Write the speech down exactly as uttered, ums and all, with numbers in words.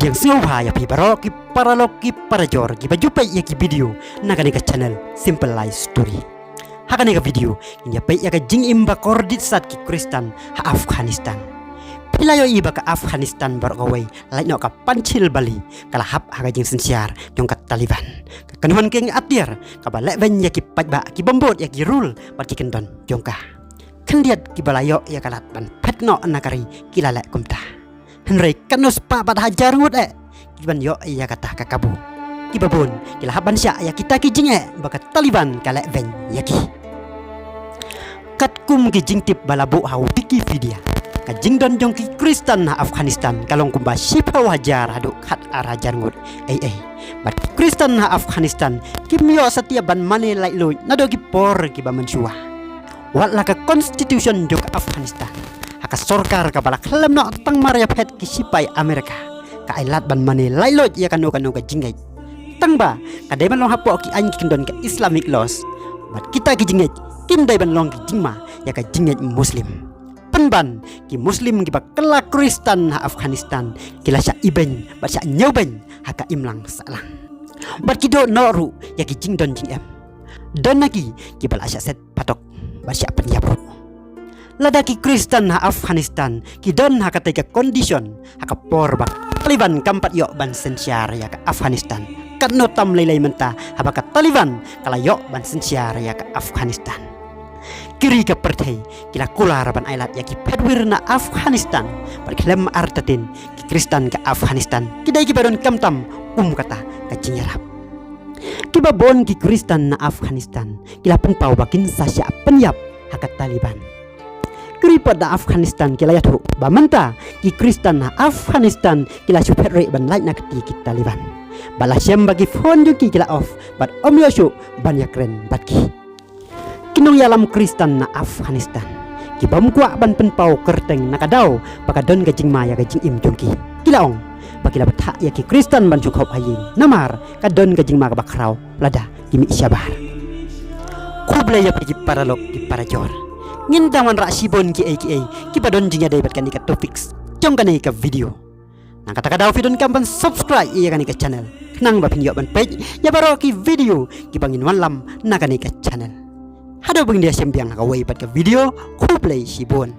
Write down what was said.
Sngewbha ïa phi baroh ki paralok ki parajor kiba ju peit ïa ki video na kane ka channel Simple Life Story. Ha kane ka video ngin ïa peit ïa ka jingim ba kordit sat ki Khristan ha Afghanistan. Phi la ïohi ba ka Afghanistan baroh kawei lait noh ka Panjshir bali ka la hap ha ka jingsynshar jong ka Taliban. Ka kynhun kieng atiar kaba leh beiñ ïa ki paidbah, ki bym bud ïa ki rule bad ki kyndon jong ka. Khyndiat kiba la ïoh ïa ka lad ban phet noh na ka ri ki la leh kumta. Hynrei katno spah bad hajar ngut eh kiban ïoh ïa kata ka kabu. Kiba bun ki la hap ban shah ïa kita ki jingeh ba ka Taliban ka leh beiñ ïa ki. Katkum ki jingtip ba la buh ha Wikipedia, ka jingdon jong ki Khristan ha Afghanistan ka long kumba shiphew hajar haduh khat ar hajar ngut ei ei. Bad ki Khristan ha Afghanistan kim ïoh satia ban mane laitluid naduh ki por kiba mynshuwa. Wat la ka constitution jong ka Afghanistan, ha ka sorkar kaba la khlem noh tang mar ïa phet ki sipai Amerika, ka ai lad ban mane laitluid ïa kano kano ka jingngeit. Tang ba ka dei ban long hapoh ki aiñ ki kyndon ka Islamic laws. Bad kita ki jingngeit kim dei ban long ki jingma ïa ka jingngeit Muslim. Pynban ki Muslim kiba kylla Khristan ha Afghanistan ki la shah ibeiñ bad shah ñiewbeiñ ha ka imlang sahlang. Bad ki doh noh ruh ïa ki jingdon jingem. Don na ki kiba la shah set phatok bad shah pynïap ruh. Lada ki Khristan ha Afghanistan ki don ha katei ka condition, ha ka por ba Taliban kam pat ïoh ban synshar ïa ka Afghanistan, katno tam lei lei mynta haba ka Taliban ka la ïoh ban synshar ïa ka Afghanistan. Ki ri ka pyrthei ki la kular ban ai lad ïa ki phetwir na Afghanistan. Bad khlem artatien ki Khristan ka Afghanistan ki dei kiba don khamtam kum kata ka jingïarap. Kiba bun ki Khristan na Afghanistan ki la pynpaw ba kin sa shah pynïap ha ka Taliban. Ki report na Afghanistan ki la ïathuh ba mynta ki Khristan na Afghanistan ki la shu phet rieh ban lait na kti ki Taliban. Bad la shem ba ki phone jong ki ki la off bad ym ïoh shuh ban ïakren bad ki. Ki nongïalam Khristan na Afghanistan ki bym kwah ban pynpaw kyrteng na ka daw ba ka don ka jingma ïa ka jingim jong ki, ki la ong ba ki la bthah ïa ki Khristan ban shu khop ha ïing namar ka don ka jingma kaba khraw lada ki mih shabar. Khublei ïa phi ki paralok ki parajor. Ngin dang wanrah shibun kiei kiei kiba don jingïadei bad kane ka topics jong kane ka video. Nangta ka daw phi donkam ban subscribe ïa kane ka channel khnang ba phin ïoh ban peit ïa baroh ki video kiba ngin wanlam na kane ka channel. Haduh ba ngin ïashem biang ha kawei pat ka video, khublei shibun.